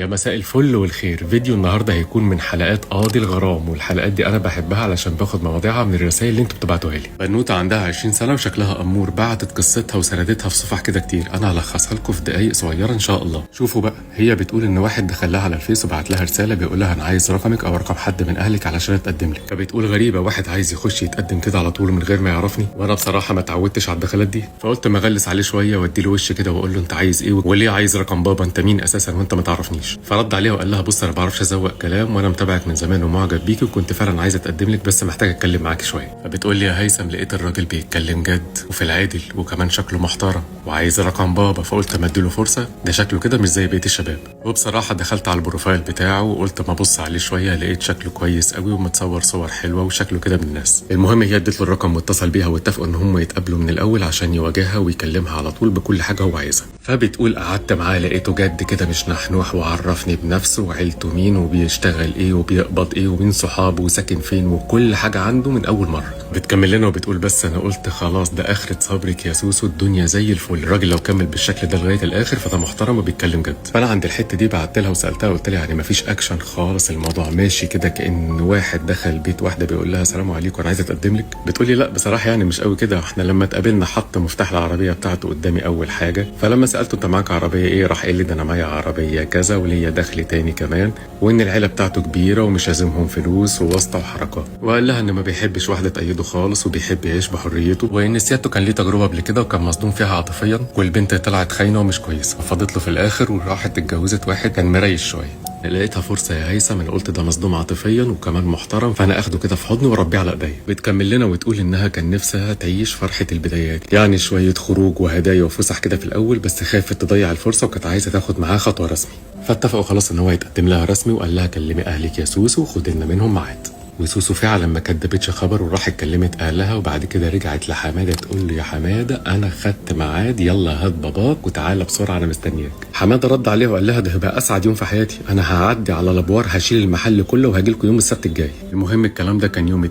يا مساء الفل والخير. فيديو النهارده هيكون من حلقات قاضي الغرام، والحلقات دي انا بحبها علشان باخد مواضيعها من الرسائل اللي انتوا بتبعتوها لي. بنوته عندها 20 سنة وشكلها امور، بعتت قصتها وسردتها في صفح كده كتير، انا هلخصها لكم في دقايق صغيرة ان شاء الله. شوفوا بقى، هي بتقول ان واحد دخل لها على الفيس وبعت لها رسالة بيقول لها انا عايز رقمك او رقم حد من اهلك علشان اتقدم لك. فبتقول غريبة، واحد عايز يخش يتقدم كده على طول من غير ما يعرفني، وانا بصراحة ما اتعودتش على الدخلات دي، فقلت ما اغلس عليه شوية وادي له وش كده واقول له انت عايز ايه وليه عايز رقم بابا، انت مين اساسا وانت ما تعرفنيش. فرد عليها وقال لها بص انا ما بعرفش ازوق كلام، وانا متابعك من زمان ومعجب بيكي، وكنت فعلا عايز اتقدم لك بس محتاج اتكلم معاكي شوية. فبتقول لي يا هيثم لقيت الراجل بيتكلم جد وفي العادل وكمان شكله محترم وعايز رقم بابا، فقلت ما اديله فرصة، ده شكله كده مش زي بقية الشباب. وبصراحة دخلت على ال profile بتاعه وقلت ما ابص عليه شوية، لقيت شكله كويس قوي ومتصور صور حلوة وشكله كده من الناس. المهم هي اديت له الرقم واتصل بيها واتفقوا ان هم يتقابلوا من الاول عشان يواجهها ويكلمها على طول بكل حاجة هو عايزها. فبتقول قعدت معاه لقيته جد كده مش نحنوح، وعرفني بنفسه وعيلته مين وبيشتغل ايه وبيقبض ايه ومين صحابه وساكن فين وكل حاجة عنده من اول مرة. بتكمل لنا وبتقول بس انا قلت خلاص ده اخره صبرك يا سوسو، الدنيا زي الفل، الراجل لو كمل بالشكل ده لغاية الاخر فده محترم وبيتكلم جد. فانا عند الحتة دي بعت لها وسالتها قلت لها يعني مفيش اكشن خالص، الموضوع ماشي كده كأن واحد دخل بيت واحدة بيقول لها سلام عليكم انا عايزه اتقدم لك. بتقولي لا بصراحة يعني مش قوي كده، احنا لما اتقابلنا حط مفتاح العربية بتاعته قدامي اول حاجة، فلما سالته انت معاك عربية ايه راح قال لي ده انا معايا عربية كذا وليا دخل تاني كمان، وان العيلة بتاعته كبيرة ومش لازمهم فلوس وواسطه وحركات. وقال لها ان ما بيحبش واحدة تأيده خالص وبيحب يعيش بحريته، وان سيادته كان ليه تجربه قبل كده وكان مصدوم فيها عاطفيا، والبنت طلعت خاينه ومش كويسة، ففضت له في الاخر وراحت اتجوزت واحد كان مريش شوية. لقيتها فرصة يا هيثم، انا قلت ده مصدوم عاطفيا وكمان محترم، فانا اخده كده في حضني واربيه على ايديا. بتكمل لنا وتقول انها كان نفسها تعيش فرحه البدايات، يعني شوية خروج وهدايا وفسح كده في الاول، بس خافت تضيع الفرصة وكانت عايزه تاخد معاه خطوة رسمي. فاتفقوا خلاص ان هو يتقدم لها رسمي، وقال لها كلمي اهلك يا سوسو وخدي لنا منهم ميعاد. وسوسو فعلا ما كدبتش خبر وراحت كلمت اهلها، وبعد كده رجعت لحماده تقول له يا حمادة انا خدت ميعاد، يلا هات باباك وتعالى بسرعة انا مستنياك. حمادة رد عليها وقال لها ده هيبقى اسعد يوم في حياتي، انا هعدي على لابوار هشيل المحل كله وهاجي لكم يوم السبت الجاي. المهم الكلام ده كان يوم 2،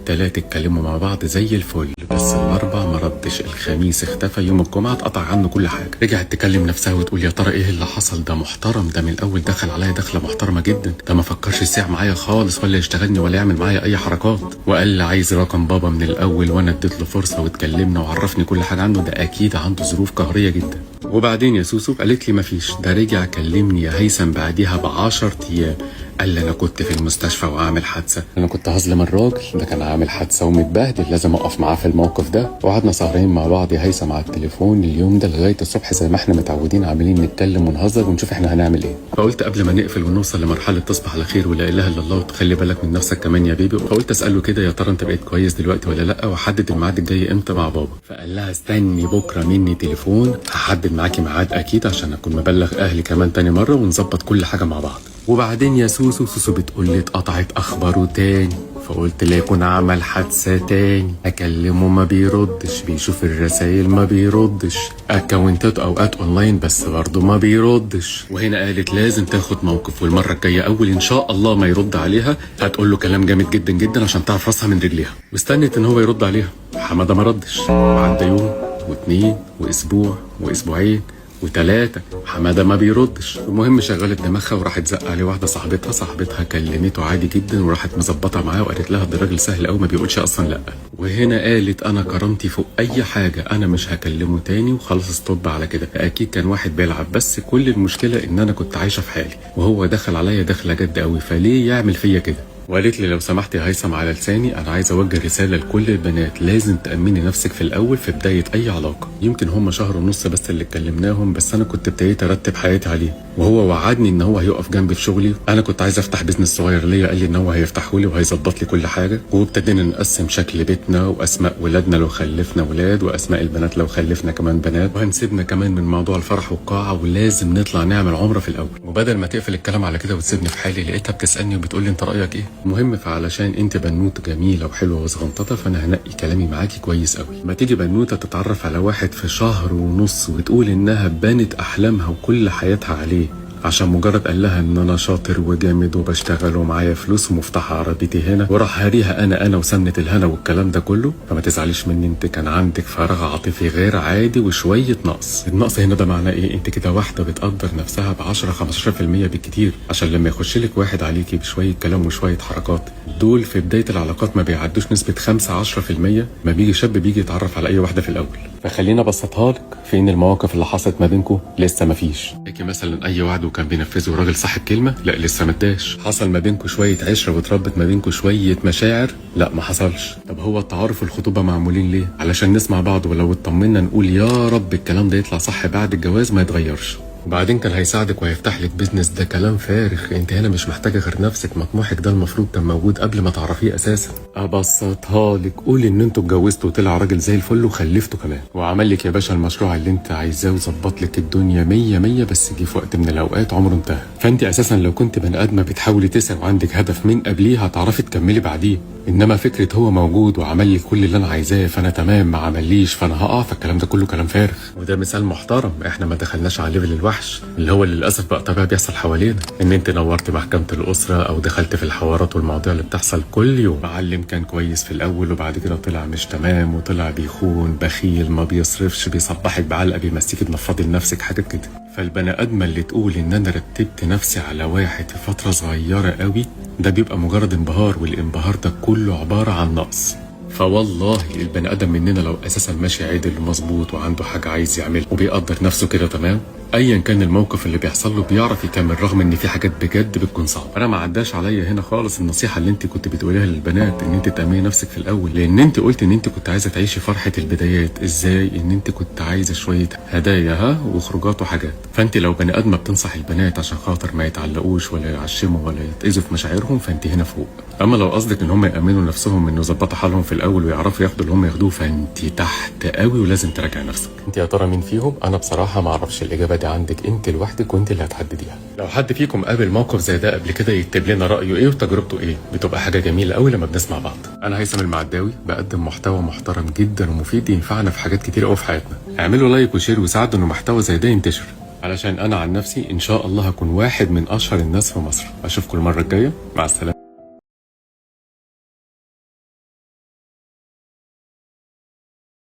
3 اتكلموا مع بعض زي الفل، بس الاربع ما ردش، الخميس اختفى، يوم الجمعة اتقطع عنه كل حاجة. رجعت تكلم نفسها وتقول يا ترى ايه اللي حصل، ده محترم، ده من الاول دخل عليا دخله محترمه جدا، ده ما فكرش يسيع معايا خالص ولا يشتغلني ولا يعمل معايا اي حركات، وقال لي عايز رقم بابا من الاول، وانا اديت له فرصة واتكلمنا وعرفني كل حاجة عنه، ده اكيد عنده ظروف قهريه جدا. وبعدين يا سوسو قالت لي مفيش، ده رجع كلمني يا هيثم بعديها ب10 ايام، قال لي انا كنت في المستشفى وعامل حادثه، انا كنت هظلم الراجل ده كان عامل حادثه ومتبهدل، لازم اقف معاه في الموقف ده. وقعدنا سهرين مع بعض يا هيثم على التليفون اليوم ده لغاية الصبح زي ما احنا متعودين، عاملين نتكلم ونهزر ونشوف احنا هنعمل ايه. فقلت قبل ما نقفل ونوصل لمرحلة تصبح على خير ولا اله الا الله وتخلي بالك من نفسك كمان يا بيبي، فقلت اساله كده يا ترى انت بقيت كويس دلوقتي ولا لا، واحدد الميعاد الجاي امتى مع بابا. فقال لها استني بكره مني تليفون، هحدد معاكي ميعاد اكيد عشان اكون مبلغ اهلي كمان تاني مرة ونظبط كل حاجة مع بعض. وبعدين يا سوسو سوسو بتقول لي اتقطعت اخباره تاني، فقلت لا يكون عمل حادثه تاني، اكلمه ما بيردش، بيشوف الرسايل ما بيردش، اكونتات اوقات اونلاين بس برضه ما بيردش. وهنا قالت لازم تاخد موقف، والمرة الجاية اول ان شاء الله ما يرد عليها هتقول له كلام جامد جدا جدا عشان تعرف راسها من رجليها. واستنت ان هو يرد عليها، حمادة ما ردش، وعدى يوم و2 واسبوع واسبوعين و3، حمادة ما بيردش. المهم شغلت دماغها وراحت زق عليه واحدة صاحبتها، صاحبتها كلمته عادي جدا وراحت مظبطه معاه وقالت لها ده راجل سهل قوي ما بيقولش اصلا لا. وهنا قالت انا كرامتي فوق اي حاجة، انا مش هكلمه تاني وخلاص stop على كده، اكيد كان واحد بيلعب، بس كل المشكلة ان انا كنت عايشه في حالي وهو دخل عليا دخله جد قوي، فليه يعمل فيا كده. وقالت لي لو سمحت يا هيثم على لساني انا عايز اوجه رسالة لكل البنات، لازم تامني نفسك في الاول في بداية اي علاقة. يمكن هم 1.5 شهر بس اللي اتكلمناهم، بس انا كنت ابتديت ارتب حياتي عليه، وهو وعدني ان هو هيقف جنبي في شغلي. انا كنت عايز افتح business صغير ليا، قال لي ان هو هيفتحه لي وهيظبط لي كل حاجة، وابتدينا نقسم شكل بيتنا واسماء ولادنا لو خلفنا ولاد، واسماء البنات لو خلفنا كمان بنات، وهنسيبنا كمان من موضوع الفرح والقاعه، ولازم نطلع نعمل عمره في الاول. وبدل ما تقفل الكلام على كده وتسيبني في حالي، لقيتها بتسالني وبتقول لي انت رايك ايه. المهم فعلشان انت بنوته جميلة وحلوه وصغنططه، فانا هنقي كلامي معاكي كويس قوي. ما تيجي بنوته تتعرف على واحد في 1.5 شهر وتقول انها بنت احلامها وكل حياتها عليه عشان مجرد قال لها ان انا شاطر وجامد وبشتغل ومعايا فلوس ومفتاح عربيتي هنا، وراح هاريها انا وسمنه الهنا والكلام ده كله. فما تزعليش مني، انت كان عندك فراغ عاطفي غير عادي وشوية نقص. النقص هنا ده معناه ايه؟ انت كده واحدة بتقدر نفسها ب 10 15% بالكتير، عشان لما يخش لك واحد عليكي بشوية كلام وشوية حركات، دول في بداية العلاقات ما بيعدوش نسبه 5 10%. ما بيجي شاب بيجي يتعرف على اي واحدة في الاول. فخلينا ابسطها لك في ان المواقف اللي حصلت ما بينكم لسه ما فيش. لكن مثلا اي وعد وكان بينفذه راجل صاحب كلمة، لا لسه ما اداش. حصل ما بينكم شوية عشرة وتربت ما بينكم شوية مشاعر، لا ما حصلش. طب هو التعارف والخطوبه معمولين ليه؟ علشان نسمع بعض، ولو اطمنا نقول يا رب الكلام ده يطلع صح بعد الجواز ما يتغيرش. وبعدين كان هيساعدك وهيفتح لك business، ده كلام فارغ. انت هنا مش محتاجه غير نفسك، ما طموحك ده المفروض كان موجود قبل ما تعرفيه اساسا. ابسطها لك، قولي ان انتوا اتجوزتوا وطلع راجل زي الفل وخلفتوا كمان، وعمل لك يا باشا المشروع اللي انت عايزاه وظبط لك الدنيا 100 100، بس جه في وقت من الاوقات عمره انتهى. فانت اساسا لو كنت بني ادمه بتحاولي تسعي وعندك هدف من قبليه هتعرفي تكملي بعديه. انما فكرة هو موجود وعمل لي كل اللي انا عايزاه فانا تمام، ما عمليش فانا هقع، فالكلام ده كله كلام فارغ. وده مثال محترم، احنا ما دخلناش على level الوحش اللي هو للاسف بقى طبيعي بيحصل حوالينا، ان انت نورت محكمة الاسرة او دخلت في الحوارات والمواضيع اللي بتحصل كل يوم. معلم كان كويس في الاول وبعد كده طلع مش تمام، وطلع بيخون، بخيل، ما بيصرفش، بيصبحك بعلقه، بيمسكك تنفضي لنفسك، حاجات كده. فالبني ادمه اللي تقول ان انا رتبت نفسي على واحد في فترة صغيرة قوي، ده بيبقى مجرد انبهار، والانبهار ده كله عبارة عن نقص. فوالله البني ادم مننا لو اساسا ماشي عدل ومظبوط وعنده حاجة عايز يعملها وبيقدر نفسه كده تمام، ايا كان الموقف اللي بيحصل له بيعرف يكمل، رغم ان في حاجات بجد بتكون صعبة. انا ما عداش عليا هنا خالص النصيحة اللي انت كنت بتقوليها للبنات ان انت تامني نفسك في الاول، لان انت قلت ان انت كنت عايزه تعيشي فرحه البدايات. ازاي؟ ان انت كنت عايزه شوية هدايا ها وخروجات وحاجات. فانت لو بني ادمه بتنصح البنات عشان خاطر ما يتعلقوش ولا يعشموا ولا يتاذوا في مشاعرهم، فانت هنا فوق. اما لو قصدك ان هم يامنوا نفسهم انه يظبطوا حالهم في الاول ويعرفوا ياخدوا اللي هم ياخدوه، فانت تحت قوي ولازم تراجع نفسك. انت يا ترى مين فيهم؟ انا بصراحة ما اعرفش الاجابة دي عندك انت لوحدك وانت اللي هتحدديها. لو حد فيكم قابل موقف زي ده قبل كده يكتب لنا رايه ايه وتجربته ايه، بتبقى حاجة جميلة قوي لما بنسمع بعض. انا هيثم المعداوي، بقدم محتوى محترم جدا ومفيد ينفعنا في حاجات كتير قوي في حياتنا. اعملوا like و share وساعدوا ان محتوى زي ده ينتشر، علشان انا عن نفسي ان شاء الله هكون واحد من اشهر الناس في مصر. اشوفكم المرة الجاية، مع السلامة.